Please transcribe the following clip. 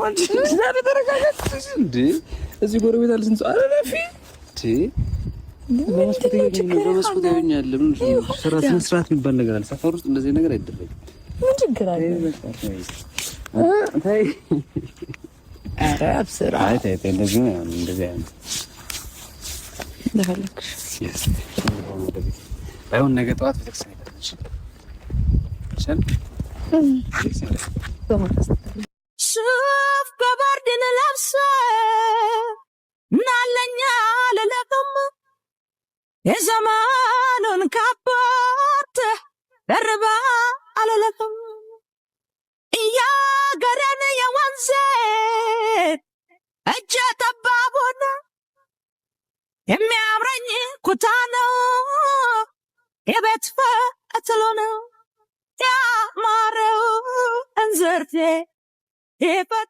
አንቺ ዛሬ ተረጋጋች እንዴ? እዚህ ጎረቤት አለ ስንት ሰው። ኧረ እረፊ እንዴ! በመስኮት ያገኛል። ምን ስራ ስነ ስርዓት የሚባል ነገር አለ። ሰፈር ውስጥ እንደዚህ ነገር አይደረግም። ምን ችግር አለ? ተይ። ኧረ አብስራ። አይ ተይ ተይ፣ እንደዚህ ነው እንደዚህ አይነት እንደፈለግሽ ባይሆን ነገ ጠዋት ቤተክርስቲያን ሄዳለች። ሱፍ ገባርዲን ለብሰ ናለኛ ልለቅም የዘመኑን ካፖርት ደርባ አልለቅም እያገረን የወንዜ እጀ ጠባቡን የሚያምረኝ ኩታ ነው የቤት ፈትሎ ነው ያማረው እንዝርቴ ይፈት።